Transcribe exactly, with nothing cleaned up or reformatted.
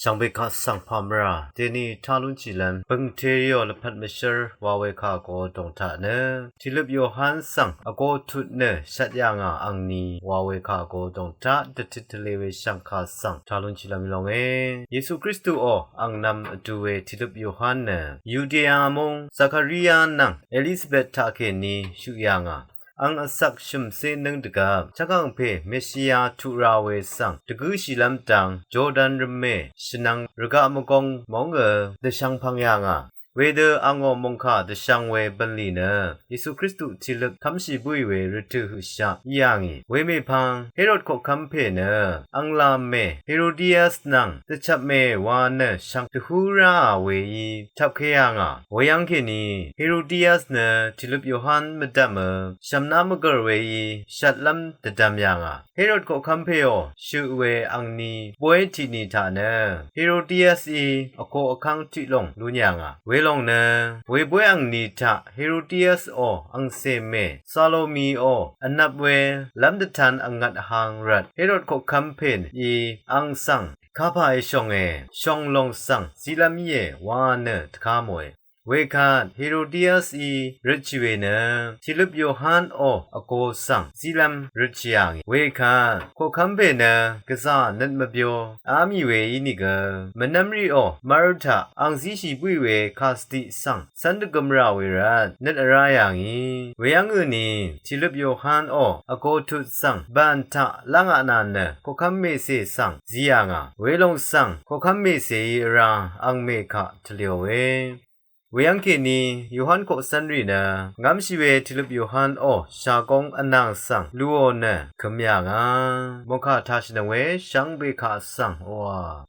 Shvngbe kaq svng pàmvrà deni taq lúnshìlv́m bø̀ngteriò lvpat mvshv́r wa we kà go dòng taq nø, tìløp Yohan svng vgo tut nø shvt yà ngà angni wa we kà go dòng taq dvtøt tvle we shv̀ngkà svng taq lúnshìlv́m í longe. Yesu Kristuò angnv̄m vdu we tìløp Yohan nø Yudia mung Zakaria nvng Elisabet taqkèní shuq yà ngà. Ang vsvk shø̀mcé nǿng dvgvp chvkàngpè Meshia tuq ra we svng dvgǿshìlv́m dang Jordan rvmè shvnvng rvgaq mvgong móng ø dvshvng pvng yà ngà. Wedø angò mòngkà dvshvng we bv̀nlì nø Yesu Kristu tìløp kv́mshì bǿì we rvtø̀ høqshaq í yà ngì. Wemèpvng Herod koqkv́m pè nø ang làmè Herodias nvng dvchvpmè wa nø shvng dvhú ráà weí tvpke yà ngà. Weyv́ng kèní Herodias nø tìløp Yohan mvdv̀mø shv̀mná mvgv̀r weí shvtlv́m dvdvm yà ngà. Herod koqkv́m pèò shøq we angni bóy tiqni taq nø Herodiasí vko vkv́ng tiqlòng lún yà ngà. Welòng nø webóy angni taq Herodiasò angcè mè Salomiò vnvp we lv́m dvtan vngvt hang rvt Herod koqkv́m pèí ang svng kapà èshònge, shòng lòng svng zílv́m íe wa nø dvká mòe. Wekvt Herodiasí røtshì we nø tìløp Yohanò vgo svng zílv́m røtshì yà ngì. Wekvt koqkv́m pè nø gvzà nøt mvbyo á mì we ínìgø mvnv́mriò mv́r taq ang zíshì bǿì we kàsvdiq svng cv́n dvgøm rà we rvt nøt vrá yà ngì. Weyv́ng ø̀ni tìløp Yohanò vgo tut svng bàn taq lá ngaq nà nø koqkv́m mècè svng zí yà ngà. Welòng svng koqkv́m mècèí vrá ang mè kaq tvlèòe. Weyv́ng kèní Yohan koqcv́nrì nø ngv́mshì we tìløp Yohanò shàgóng vnàng svng luò nø køm yà ngà. Mòngkà taq shvnøng we shvngbe kaq svng oqà